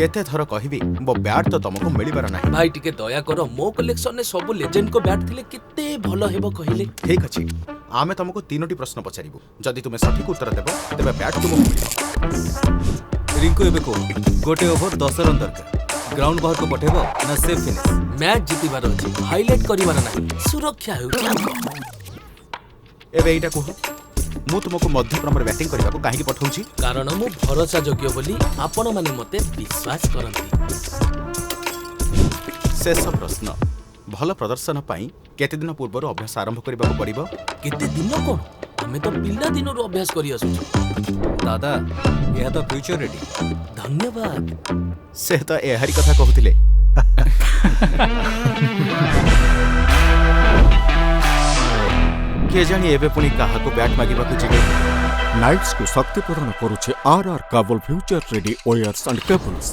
କେତେ ଥର କହିବି, ମୋ ବ୍ୟାଟ୍ ତ ତମକୁ ମିଳିବାର ନାହିଁ। ଭାଇ, ଟିକେ ଦୟା କର। ମୋ କଲେକ୍ସନରେ ସବୁ ଲେଜେଣ୍ଡଙ୍କ ବ୍ୟାଟ୍ ଥିଲେ କେତେ ଭଲ ହେବ କହିଲେ? ଠିକ ଅଛି, ଆମେ ତମକୁ ତିନୋଟି ପ୍ରଶ୍ନ ପଚାରିବୁ। ଯଦି ତୁମେ ସଠିକ ଉତ୍ତର ଦେବ, ତେବେ ବ୍ୟାଟ୍ ତୁମକୁ ମିଳିବ। ରିଙ୍କୁ, ଏବେ କୁହ, ଗୋଟେ ଓଭର 10 ରନ୍ ଦରକାର, ଗ୍ରାଉଣ୍ଡ ବାହାରକୁ ପଠେଇବ ନା ସେଫ୍ ଫିନିଶ? ମ୍ୟାଚ୍ ଜିତିବାର ଅଛି, ହାଇଲାଇଟ୍ କରିବାର ନାହିଁ। ସୁରକ୍ଷା ହେଉଛି ଆଗ। ଏବେ ଏଇଟା କୁହ, ମୁଁ ତୁମକୁ ମଧ୍ୟକ୍ରମରେ ବ୍ୟାଟିଂ କରିବାକୁ କାହିଁକି ପଠାଉଛି? କାରଣ ମୁଁ ଭରସା ଯୋଗ୍ୟ ବୋଲି ଆପଣମାନେ ମୋତେ ବିଶ୍ୱାସ କରନ୍ତି। ଶେଷ ପ୍ରଶ୍ନ, ଭଲ ପ୍ରଦର୍ଶନ ପାଇଁ କେତେ ଦିନ ପୂର୍ବରୁ ଅଭ୍ୟାସ ଆରମ୍ଭ କରିବାକୁ ପଡ଼ିବ? କେତେ ଦିନ କ'ଣ, ଆମେ ତ ପିଲା ଦିନରୁ ଅଭ୍ୟାସ କରି ଆସୁଛୁ। ଦାଦା, ଏହା ତ ଫ୍ୟୁଚର ରେଡି। ଧନ୍ୟବାଦ। ସେ ତ ଏହାରି କଥା କହୁଥିଲେ। କେଜାଣି ଏବେ ପୁଣି କାହାକୁ ବ୍ୟାଟ୍ ମାଗିବାକୁ ଯିବେ। ନାଇଟ୍ସକୁ ଶକ୍ତି ପ୍ରଦାନ କରୁଛି ଆର୍ ଆର୍ cable, future ready wires and cables.